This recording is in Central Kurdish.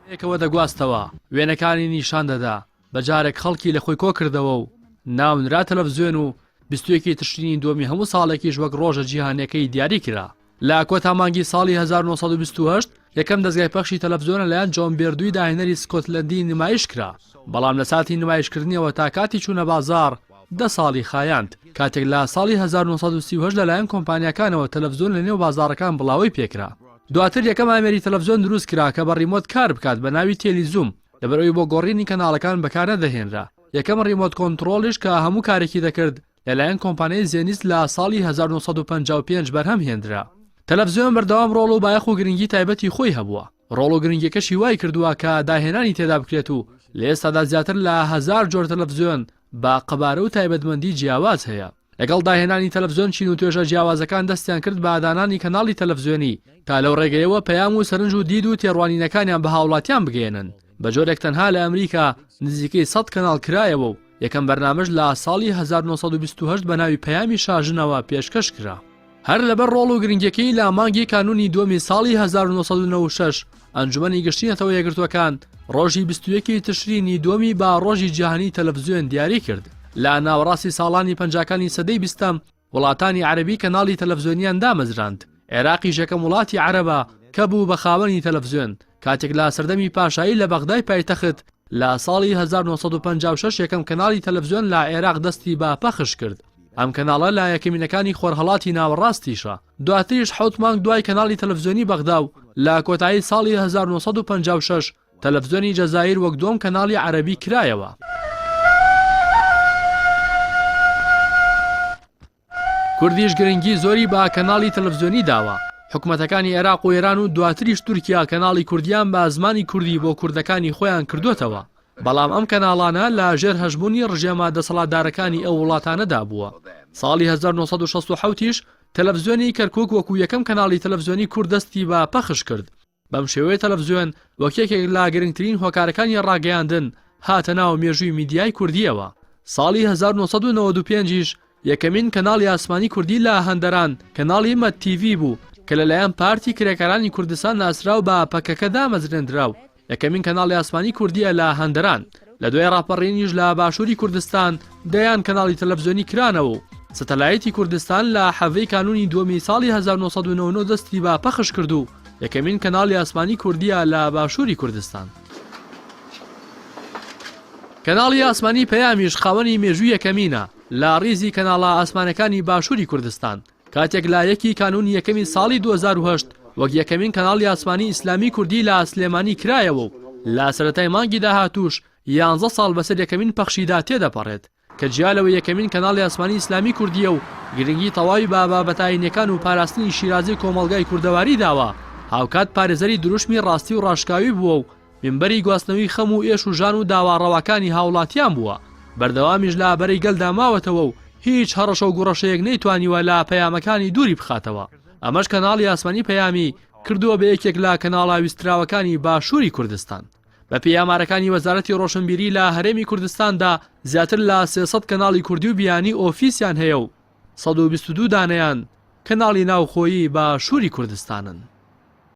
پێکەوە دەگواستەوە، وێنەکانی نیشان دەدا، بە جارێک خەڵکی لە خۆی کۆکردەوە و ناونرا تەلەفزیۆن و 21 ی تشرینی دووەمی هەموو ساڵێکیش وەک ڕۆژە جیهانیەکەی دیاری کرا. لە کۆتا مانگی ساڵی 1928 یەکەم دەزگای پەخشی تەلەفزیۆن لەلایەن جۆن بێردوی داهێنەری سکۆتلەندی نمایش کرا، بەڵام لە ساتی نمایشکردنیەوە تا کاتی چوونە بازاڕ دە ساڵی خایاند، کاتێک لە ساڵی 1938 لەلایەن کۆمپانیاکانەوە تەلەفزیۆن لەنێو بازاڕەکان بڵاوەی پێکرا. دواتر یەکەم ئامێری تەلەفزیۆن دروست کرا کە بە ڕیمۆت کار بکات بە ناوی تێلیزوم، لەبەرئەوەی بۆ گۆڕینی کەناڵەکان بەکار نەدەهێنرا. یەکەم ڕیمۆت کۆنتڕۆڵیش کە هەموو کارێکی دەکرد لەلایەن کۆمپانیای زێنیس لە ساڵی 1955 بەرهەم هێنرا. تەلەفزیۆن بەردەوام ڕۆڵ و بایەخ و گرنگی تایبەتی خۆی هەبووە. ڕۆڵ و گرنگیەکەشی وای کردووە کە داهێنانی تێدا بکرێت و لە ئێستادا زیاتر لە هەزار جۆر تەلەفزیۆن بە قەبارە و تایبەتمەندی جیاواز هەیە. لەگەڵ داهێنانی تەلەفزیۆن چین و توێژە جیاوازەکان دەستیان کرد بە دانانی کەناڵی تەلەفزیۆنی تا لەو ڕێگەیەوە پەیام و سەرنج و دید و تێڕوانینەکانیان بە هاوڵاتیان بگەیەنن بە جۆرێک تەنها لە ئەمریکا نزیکەی 100 کەناڵ کرایەوە و یەکەم بەرنامەش لە ساڵی 1928 بە ناوی پەیامی شاژنەوە پێشکەش کرا. هەر لەبەر ڕۆڵ و گرنگیەکەی لە مانگی کانوونی دووەمی ساڵی 1996 ئەنجومەنی گشتی نەتەوە یەکگرتووەکان ڕۆژی 21 ی تشرینی دووەمی بە ڕۆژی جیهانی تەلەفزیۆن دیاری کرد. لە ناوەڕاستی ساڵانی پەنجاکانی سەدەی بیستەم وڵاتانی عەرەبی کەناڵی تەلەفزیۆنیان دامەزراند، عێراقیش یەکەم وڵاتی عەرەبە کە بوو بە خاوەنی تەلەفزیۆن کاتێک لە سەردەمی پاشایی لە بەغدای پایتەخت لە ساڵی 1956 یەکەم کەناڵی تەلەفزیۆن لە عێراق دەستی بە پەخش کرد. ئەم کەناڵە لە یەکەمینەکانی خۆرهەڵاتی ناوەڕاستیشە. دواتریش حەوت مانگ دوای کەناڵی تەلەفزیۆنی بەغدا و لە کۆتایی ساڵی 1956 تەلەفزیۆنی جەزائیر وەک دووەم کەناڵی عەرەبی کرایەوە. کوردیش گرنگی زۆری بە کەناڵی تەلەفزیۆنی داوە. حکومەتەکانی عێراق و ئێران و دواتریش تورکیا کەناڵی کوردیان بە زمانی کوردی بۆ کوردەکانی خۆیان کردووەتەوە. بەڵام ئەم کەناڵانە لە ژێر هەژموونی ڕژێمە دەسەڵاتدارەکانی ئەو وڵاتانەدا بووە. ساڵی 1967 یش تەلەفزیۆنی کەرکوک وەکو یەکەم کەناڵی تەلەفزیۆنی کورد دەستی بە پەخش کرد. بەم شێوەیە تەلەفزیۆن وەک یەکێک لە گرنگترین هۆکارەکانی ڕاگەیاندن هاتە ناو مێژووی میدیای کوردییەوە. ساڵی 1995 یش یەکەمین کەناڵی ئاسمانی کوردی لە هەندەران کەناڵی مەد تیڤی بوو کە لەلایەن پارتی کرێکارانی کوردستان ناسراو بە پەکەکە دامەزرێندرا و یەکەمین کەناڵی ئاسمانی کوردییە لە هەندەران. لە دوای ڕاپەڕینیش لە باشووری کوردستان دەیان کەناڵی تەلەفزیۆنی کرانەوە و سەتەلایتی کوردستان لە حەڤەی کانوونی دووەمی ساڵی 1999 دەستی بە پەخش کرد و یەکەمین کەناڵی ئاسمانی کوردییە لە باشووری کوردستان. کەناڵی ئاسمانی پەیامیش خاوەنی مێژووی یەکەمینە لە ڕیزی کەناڵە ئاسمانەکانی باشووری کوردستان کاتێک لە یەکی کانوونی یەکەمی ساڵی 2008 وەک یەکەمین کەناڵی ئاسمانی ئیسلامی کوردی لە سلێمانی کرایەوە و لە سەرەتای مانگی داهاتووش یانزە ساڵ بەسەر یەکەمین پەخشیدا تێدەپەڕێت کە جیا لەوەی یەکەمین کەناڵی ئاسمانی ئیسلامی کوردییە و گرنگی تەواوی بە بابەتە ئاینیەکان و پاراستنی شیرازەی کۆمەڵگای کوردەواری داوە، هاوکات پارێزەری دروشمی ڕاستی و ڕاشکاوی بووە و مینبەری گواستنەوەی خەم و ئێش و ژان و داوا ڕەواکانی هاوڵاتیان بووە، بەردەوامیش لە بەرەی گەلدا ماوەتەوە و هیچ هەڕەشە و گوڕەشەیەک نەیتوانیوە لە پەیامەکانی دووری بخاتەوە. ئەمەش کەناڵی ئاسمانی پەیامی کردووە بە یەکێک لە کەناڵە ویستراوەکانی باشووری کوردستان. بەپێی ئامارەکانی وەزارەتی ڕۆشنبیری لە هەرێمی کوردستاندا زیاتر لە 300 کەناڵی کوردی و بیانی ئۆفیسیان هەیە و 122 دانەیان کەناڵی ناوخۆیی باشووری کوردستانن.